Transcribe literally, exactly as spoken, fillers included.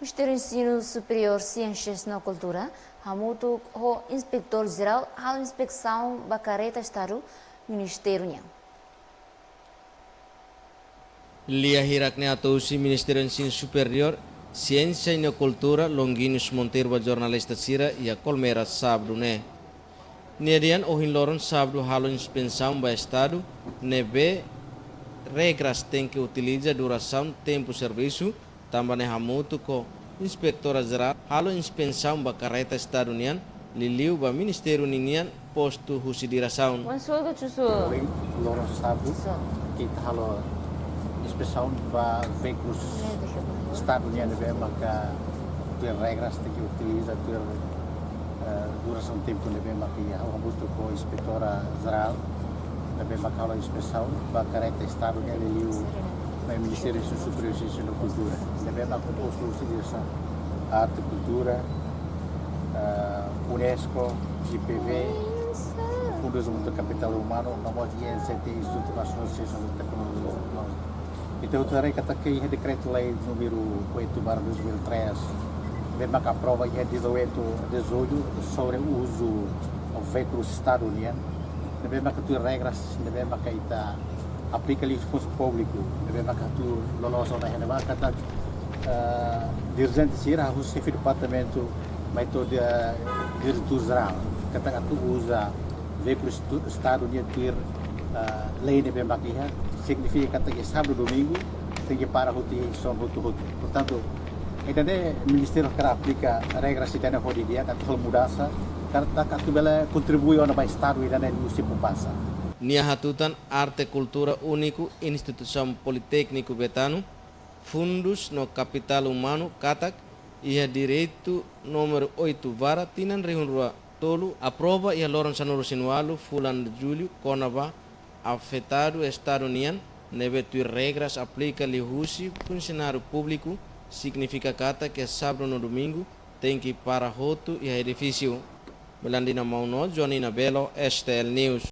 Ministériu Ensinu Superiór, Siénsias no Kultura hamutuk ho Inspetór Jerál halo inspesaun ba karreta Estadu ministériu nian. Lia hirak ne'e hato'o husi Ministériu Ensinu Superiór, Siénsia no Kultura, Longuinhos Monteiro ba jornalista sira iha Kolmera sábadu ne'e. Nia dehan ohin loron sábadu halo inspesaun ba Estadu ne'ebé regras tenke utiliza durasaun tempu servisu, tanba ne'e hamutuk ho Inspetora Jerál halo inspesaun ba karreta Estadu nian, liuliu ba ministériu ninian postu husi diresaun. Wan suaga cusu. Ohin loron sábadu, ita halo inspesaun ba veíkulus Estadu nian ne'ebé maka tuir regras tenke utiliza tuir, eh, durasaun tempu ne'ebé maka iha. Ha'u hamutuk ho Inspetora Jerál ne'ebé maka halo inspesaun ba karreta Estadu nian, liuliu ba Ministériu Ensinu Superiór, Siénsia no Kultura, ne'ebé maka postu husi diresaun arte, kultura, eh, UNESCO, I P V, Fundu Dezenvolvimentu Kapitál Umanu, no mós I N C T, Institutu Nasionál Siénsia no Teknolojia. Entaun, ita haree katak iha dekretu-lei númeru oito barra dois mil e três, ne'ebé maka aprova iha dezoito de julho sobre uzu veíkulus Estadu nian, ne'ebé maka tuir regras ne'ebé maka ita aplika liu husi postu públiku, ne'ebé maka atu loloos ona iha ne'ebá katak, eh, dirijente sira husi xefe departamentu mai to'o, eh, diretór jerál katak atu uza veíkulu estu-, Estadu nian tuir, eh, lei ne'ebé maka iha, signifika katak sábadu, domingu tenke para hotu, son hotu-hotu. Portantu, ida-ne'e ministériu hakarak aplika regras ida-ne'e hodi di'ak, atu halo mudansa, katak atu bele kontribui ona ba Estadu ida-ne'e liuhusi poupansa. Nia hatutan, arte kultura úniku, instituisaun politékniku Betano, fundus no kapitál umanu katak iha dekretu númeru oito barra tinan rihun rua tolu, aprova iha loron sanulu-resin-ualu fulan Jullu kona-ba afetadu Estadu nian ne'ebé tuir regras aplika liuhusi funsionáriu públiku, signifika katak sábadu no domingu tenke para hotu iha edifísiu. Melandina Mauno, Joanina Belo, S T L News.